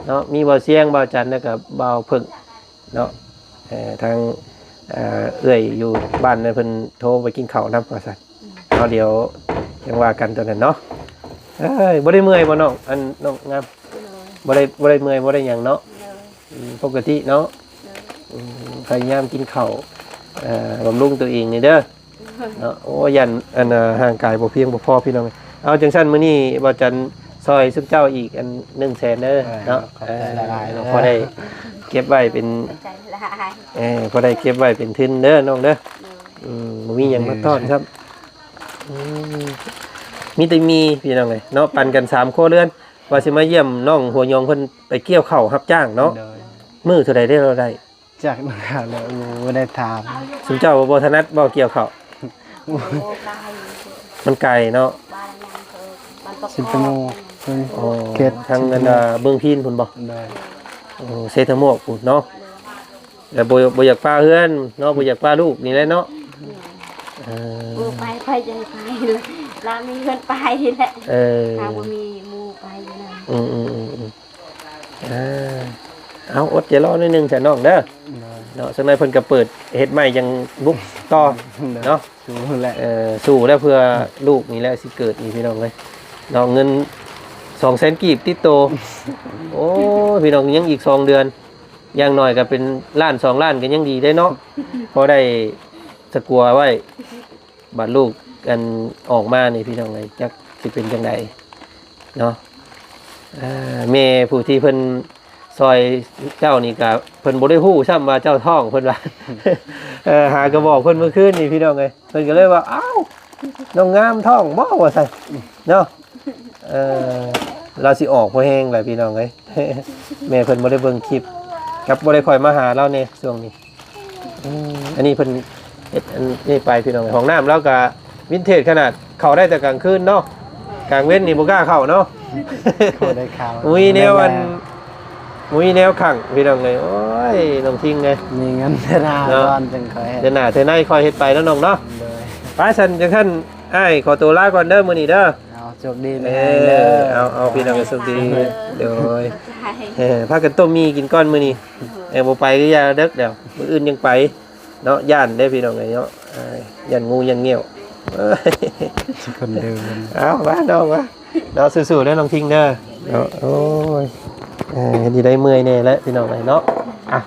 ເນາະ ມີບ່າວຊຽງ ບ່າວຈັນ ແລ້ວກໍບ່າວເຜິ້ງເນາະ. ເອີ ທາງ ເອີ ເອື້ອຍຢູ່ບ້ານນັ້ນເພິ່ນໂທໄປກິນເຂົ້ານຳວ່າຊັ້ນ. ເອົາ ດຽວຈັ່ງວ່າກັນຕອນນັ້ນເນາະ. ເອີຍ ບໍ່ໄດ້ເມື່ອຍບໍ່ນ້ອງ ອັນ ນ້ອງງາມ? ໂດຍ ບໍ່ໄດ້ ບໍ່ໄດ້ເມື່ອຍ ບໍ່ໄດ້ຫຍັງເນາະ. ໂດຍ ອືມ ປົກກະຕິເນາະ. ໂດຍ ອືມ ພະຍາຍາມກິນເຂົ້າ ເອີ ບຳລຸງຕົວເອງນີ້ເດີ. ເນາະ ໂອ້ ຢ້ານອັນນ່າ ຮ່າງກາຍບໍ່ພຽງບໍ່ພໍພີ່ນ້ອງ. ເອົາ ຈັ່ງຊັ້ນມື້ນີ້ບ່າວຈັນຊ່ອຍຊຸມເຈົ້າອີກອັນ ໜຶ່ງແສນເດີເນາະ. ເອີ ຂອບໃຈຫຼາຍໆ ເອີ ເດີ ພໍໄດ້ເກັບໄວ້ເປັນ ຂອບໃຈຫຼາຍ ເອີ ພໍໄດ້ເກັບໄວ້ເປັນທຶນເດີນ້ອງເດີ. ໂດຍ ອືມ ບໍ່ມີຫຍັງມາຕ້ອນຊ້ຳ. ອືມ ມີແຕ່ມີພີ່ນ້ອງເອີຍເນາະ ປັນກັນສາມຄົວເຮືອນ ວ່າຊິມາຢ້ຽມນ້ອງຫົວຫຍອງເພິ່ນໄປກ່ຽວເຂົ້າຮັບຈ້າງເນາະ. ໂດຍ ມື້ເທົ່າໃດໄດ້ລາວໄດ້? ຈັກນະ ແລ້ວບໍ່ໄດ້ຖາມ. ຊຸມເຈົ້າບໍ່ຖະໜັດບໍ່ກ່ຽວເຂົ້າ? ໂອ້ ໄກ ມັນໄກເນາະ. ບ້ານຫຍັງເອີ ບ້ານປະຄອງ ເຊຕະໂມກ ໂອ້ ເຂດທາງອັນນ່າ ເມືອງພີນພຸ້ນບໍ່? ໂດຍ ໂອ້ ເຊຕະໂມກພຸ້ນເນາະ. ແລ້ວບໍ່ ບໍ່ຢາກປະເຮືອນເນາະ ບໍ່ຢາກປະລູກນີ້ແຫຼະເນາະ. ເອີ ບໍ່ໄປ ໃຜຈະໃຫ້ໄປ ລາວມີເຮືອນໄປແຫຼະ. ເອີ ຖ້າບໍ່ມີໝູ່ໄປນຳ. ອືມໆໆໆ ອ່າ ເອົາ ອົດໃຈລໍໜ້ອຍໜຶ່ງຊະນ້ອງເດີ. ໂດຍ ເນາະ ສັກໜ້ອຍເພິ່ນກໍເປີດເຮັດໃໝ່ຈັ່ງບຸກຕໍ່ເນາະ. ໂດຍ ສູ້ແຫຼະ ເອີ ສູ້ແລ້ວເພື່ອລູກນີ້ແຫຼະຊິເກີດນີ້ພີ່ນ້ອງເອີຍເນາະ. ເງິນສອງແສນກີບຕິດໂຕ ໂອ້ຍ ພີ່ນ້ອງ ຍັງອີກສອງເດືອນ ຢ່າງໜ້ອຍກໍເປັນລ້ານສອງລ້ານກໍຍັງດີເດ້ເນາະ ພໍໄດ້ສະກົວໄວ້. ບາດລູກອັນອອກມານີ້ພີ່ນ້ອງເອີຍ ຈັກຊິເປັນຈັ່ງໃດເນາະ. ເອີ ແມ່ຜູ້ທີ່ເພິ່ນຊ່ອຍເຈົ້ານີ້ກະເພິ່ນບໍ່ໄດ້ຮູ້ຊ້ຳວ່າເຈົ້າທ້ອງ ເພິ່ນວ່າ ເອີ ຫາກະບອກເພິ່ນມື້ຄືນນີ້ພີ່ນ້ອງເອີຍ ເພິ່ນກະເລີຍວ່າ ອ້າວ ນ້ອງງາມທ້ອງບໍ່ ວ່າຊັ້ນເນາະ. ເອີ ລາວຊິອອກພໍແຮງແຫຼະພີ່ນ້ອງເອີຍ. ແມ່ເພິ່ນບໍ່ໄດ້ເບິ່ງຄລິບ ກັບບໍ່ໄດ້ຄ່ອຍມາຫາລາວແດ່ຊ່ວງນີ້. ອືມ ອັນນີ້ເພິ່ນເຮັດອັນນີ້ໄປພີ່ນ້ອງ. ຫ້ອງນ້ຳລາວກະວິນເທດຂະໜາດ ເຂົ້າໄດ້ແຕ່ກາງຄືນເນາະ ກາງເວັນນີ້ບໍ່ກ້າເຂົ້າເນາະ. ເຂົ້າໄດ້ເຂົ້າ ບໍ່ມີແນວອັນ ບໍ່ມີແນວຂັງພີ່ນ້ອງເອີຍ. ໂອ້ຍ ນ້ອງທິງເອີຍ ມີເງິນເທື່ອໜ້າກ່ອນຈຶ່ງຄ່ອຍເຮັດ ເທື່ອໜ້າເທື່ອໃນຄ່ອຍເຮັດໄປເນາະນ້ອງເນາະ. ໂດຍ ໄປຊັ້ນ ຈັ່ງຊັ້ນ ອ້າຍຂໍໂຕລາກ່ອນເດີມື້ນີ້ເດີ. ເອົາ ໂຊກດີມີແຮງເດີ. ເອີ ເອົາ ເອົາ ພີ່ນ້ອງກໍໂຊກດີ. ໂດຍ ເອີ ພາກັນຕົ້ມໝີ່ກິນກ່ອນມື້ນີ້. ເອີ ບໍ່ໄປກໍຢ່າເດິກດຽວ ມື້ອື່ນຍັງໄປເນາະ ຢ້ານເດ້ພີ່ນ້ອງເອີຍເນາະ. ຢ້ານງູຢ້ານແງ້ວ ຄົນເດີມ ເອົາ ມານ້ອງມາເນາະ ສູ້ໆເດີນ້ອງທິງເດີເນາະ ໂອ້ຍ ເອີ ເຮັດຢູ່ໄດ້ເມື່ອຍແດ່ແຫຼະພີ່ນ້ອງເອີຍເນາະ ອ່ະ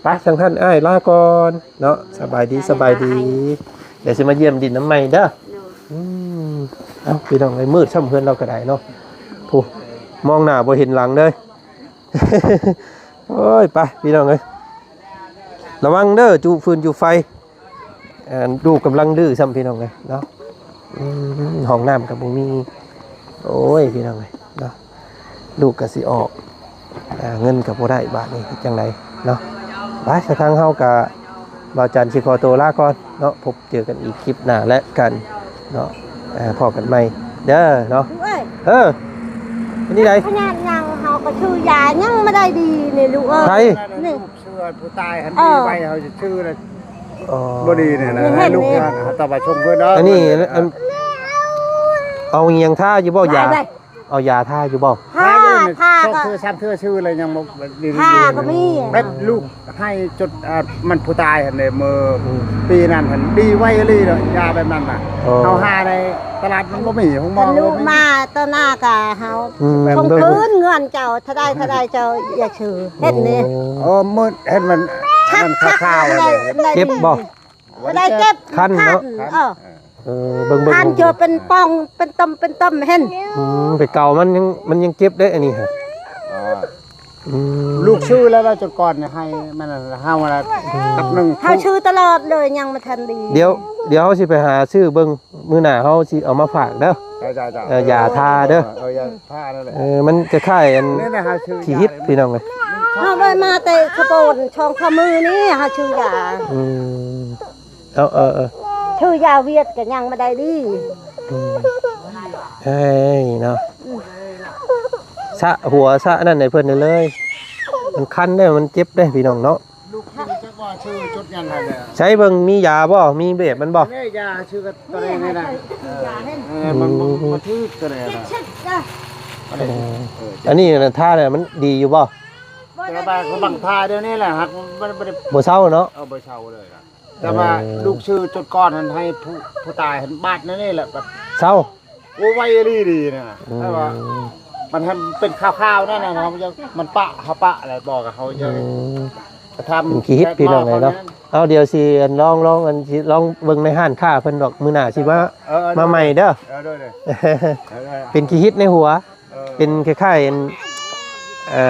ໄປ ທາງທ່ານອ້າຍລາກ່ອນເນາະ ສະບາຍດີ ສະບາຍດີ ດຽວຊິມາຢ້ຽມດິນນຳໃໝ່ເດີ ໂດຍ ອືມ ເອົ້າ ພີ່ນ້ອງເອີຍ ມືດຊ້ຳເຮືອນລາວກໍໄດ້ເນາະ ຜູ້ ມອງໜ້າບໍ່ເຫັນຫຼັງເດີ ໂອ້ຍ ໄປ ພີ່ນ້ອງເອີຍ ລະວັງເດີ ຈູ່ຟືນຈູ່ໄຟ ອ່າ ລູກກຳລັງດື້ຊ້ຳ ພີ່ນ້ອງເອີຍເນາະ ອືມ ຫ້ອງນ້ຳກໍບໍ່ມີ ໂອ້ຍ ພີ່ນ້ອງເອີຍເນາະ ລູກກໍຊິອອກ ອ່າ ເງິນກໍບໍ່ໄດ້ ບາດນີ້ເຮັດຈັ່ງໃດເນາະ ໄປ ສະທາງເຮົາກໍ ບ່າວຈັນຊິຂໍໂຕລາກ່ອນເນາະ ພົບເຈີກັນອີກຄລິບໜ້າແລະກັນເນາະ ອ່າ ພໍ້ກັນໃໝ່ເດີເນາະ ເອີຍ ເອີ ເປັນຈັ່ງໃດ ຂະຫຍາດຍັງ ເຮົາກໍຊື້ຢາຍັງບໍ່ໄດ້ດີນີ້ລູກເອີຍ ໃຜ ນີ້ ເຊື່ອຜູ້ຕາຍຫັ້ນ ເອີ ດີໄວ້ເຮົາຈະຊື້ລະ ອໍ ບໍ່ດີນີ້ນະ ນີ້ເຫັນ ໃຫ້ລູກ ນີ້ ເຮົາຕ້ອງໄປຊົມເພິ່ນເນາະ ອັນນີ້ ອັນ ເອົາອີ່ຫຍັງທາຢູ່ບໍ່ ຢາ ຢາໄດ້ ເອົາຢາທາຢູ່ບໍ່ ທາ ທາຢູ່ນີ້ ທາ ສອງ ກໍ ເທື່ອ ສາມ ເທື່ອ ຊື້ແລ້ວຍັງບໍ່ດີ ທາກໍມີ ແມ່ນລູກໃຫ້ຈົນ ອ່າ ມັນຜູ້ຕາຍຫັ້ນເດ້ ເມື່ອ ອືມ ປີນັ້ນຫັ້ນ ດີໄວອີ່ຫຼີເນາະ ຢາແບບນັ້ນນະ ອໍ ເຮົາຫາໃນຕະຫຼາດມັນບໍ່ມີ ໂຮງໝໍກໍບໍ່ມີ ມາຕໍ່ໜ້າກະເຮົາ ອືມ ສົ່ງຄືນເງິນເຈົ້າ ເທົ່າໃດ ເທົ່າໃດ ເຈົ້າຢ່າຊື້ ເຮັດນີ້ ໂອ້ ເອີ ມື້ເຫັນມັນ ຄັກ ມັນຂາວໆ ຄັກ ເຈັບບໍ່ ບໍ່ໄດ້ເຈັບ ຄັນເນາະ ຄັນ ເອີ ເອີ ເບິ່ງໆ ຄັນ ເຈົ້າເປັນປ່ອງ ເປັນຕົມ ເປັນຕົມ ເຫັນ ອືມ ໄປເກົາມັນຍັງ ມັນຍັງເຈັບເດ້ ອັນນີ້ຮະ ອໍ ອືມ ລູກຊື້ແລ້ວ ແລ້ວຈົນກ່ອນໃຫ້ມັນ ເຮົາລະ ອືມ ກັບໜຶ່ງ ເຮົາຊື້ຕະຫຼອດເລີຍ ຍັງບໍ່ທັນດີ ດຽວ ດຽວເຮົາຊິໄປຫາຊື້ເບິ່ງ ມື້ໜ້າເຮົາຊິເອົາມາຝາກເດີ ເຈົ້າໆໆ ເອີ ຢາທາເດີ ເອີ ຢາທານັ້ນແຫຼະ ເອີ ມັນຄ້າຍໆ ອັນ ນີ້ນະ ຫາຊື້ ຂີ້ຫິດ ຢາ ພີ່ນ້ອງເອີຍ ເຮົາໄດ້ມາແຕ່ສະໂປນ ສອງສາມມື້ນີ້ ຫາຊື້ຢາ ອືມ ເອົາ ເອີ ເອີ ຊື້ຢາຫວຽດກໍຍັງບໍ່ໄດ້ດີ ອືມ ເອີຍ ເນາະ ອືມ ສະຫົວສະນັ້ນໃຫ້ເພິ່ນເລີຍ ມັນຄັນເດ້ ມັນເຈັບເດ້ ພີ່ນ້ອງເນາະ ລູກຄືຈັກວ່າຊື່ຈຸດຫຍັງຫັ້ນແຫຼະ ໃຊ້ເບິ່ງມີຢາບໍ່ ມີເບບມັນບໍ່ ນີ້ຢາຊື່ກັບຕົວນີ້ນະ ເອີ ເອີ ມັນບໍ່ ອືມ ບໍ່ຖືກຕົວນີ້ນະ ເອີ ເອີ ອັນນີ້ນະ ທາແລ້ວມັນດີຢູ່ບໍ່ ແຕ່ວ່າບັງທາດຽວນີ້ແຫຼະ ຫາກມັນບໍ່ໄດ້ ບໍ່ເຊົາເນາະ ເອີ ບໍ່ເຊົາເລີຍນະ ແຕ່ວ່າ ເອີ ລູກຊື້ຈຸດກ່ອນຫັ້ນໃຫ້ຜູ້ ຜູ້ຕາຍຫັ້ນບາດນັ້ນນີ້ແຫຼະ ບາດເຊົາ ໂອ້ ໄວອີ່ຫຼີດີນະ ອືມ ແຕ່ວ່າມັນໃຫ້ມັນເປັນຂາວໆນັ້ນນະ ເຮົາຍັງ ມັນປະ ເຮົາປະແລ້ວບອກເຮົາຍັງ ອືມ ກະທຳ ເປັນຂີ້ຫິດພີ່ນ້ອງເອີຍເນາະ ເອົາ ດຽວຊິລອງ ລອງ ອັນ ຊິລອງເບິ່ງໃນຮ້ານຄ້າເພິ່ນດອກ ມື້ໜ້າຊິມາ ເອີ ເອີ ມາໃໝ່ເດີ ເອີ ໂດຍ ເອີ ເປັນຂີ້ຫິດໃນຫົວ ເອີ ເປັນຄ້າຍໆ ອັນ ເອີ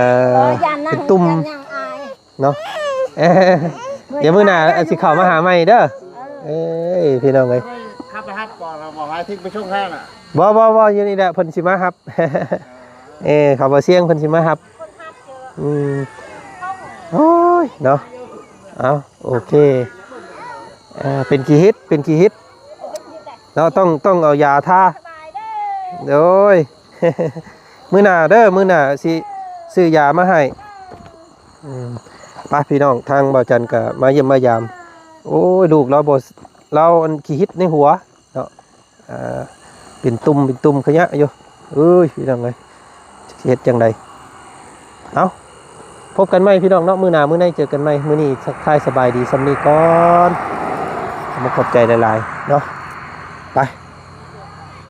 ເປັນຕຸ່ມ ເນາະ ດຽວມື້ໜ້າຊິເຂົ້າມາຫາໃໝ່ເດີ ເອີ ເອີຍ ພີ່ນ້ອງເອີຍ ຂັບໄປຮັບບໍ່ ບໍ່ໃຫ້ຖິ້ມໄປສົ່ງໃຫ້ນະ ບໍ່ ບໍ່ ບໍ່ ຢູ່ນີ້ແຫຼະ ເພິ່ນຊິມາຮັບ ເອີ ເຂົາບໍ່ສ່ຽງ ເພິ່ນຊິມາຮັບ ອືມ ໂອ້ຍ ເນາະ ເອົາ ໂອເຄ ເປັນຂີ້ຫິດ ເປັນຂີ້ຫິດ ເນາະ ຕ້ອງ ຕ້ອງເອົາຢາທາ ໂດຍ ມື້ໜ້າເດີ ມື້ໜ້າຊິຊື້ຢາມາໃຫ້ ອືມ ໄປພີ່ນ້ອງ ທາງບ່າວຈັນກໍມາຢ້ຽມມາຢາມ ໂອ້ຍ ລູກລາວບໍ່ ລາວອັນຂີ້ຫິດໃນຫົວເນາະ ອ່າ ເປັນຕຸ່ມ ເປັນຕຸ່ມຂະຫຍະຢູ່ ເອີຍ ພີ່ນ້ອງເອີຍ ຊິເຮັດຈັ່ງໃດ ເອົ້າ ພົບກັນໃໝ່ພີ່ນ້ອງເນາະ ມື້ໜ້າມື້ໃນເຈີກັນໃໝ່ ມື້ນີ້ທັກທາຍສະບາຍດີສ່ຳນີ້ກ່ອນ ຂອບໃຈຫຼາຍໆເນາະ ໄປ.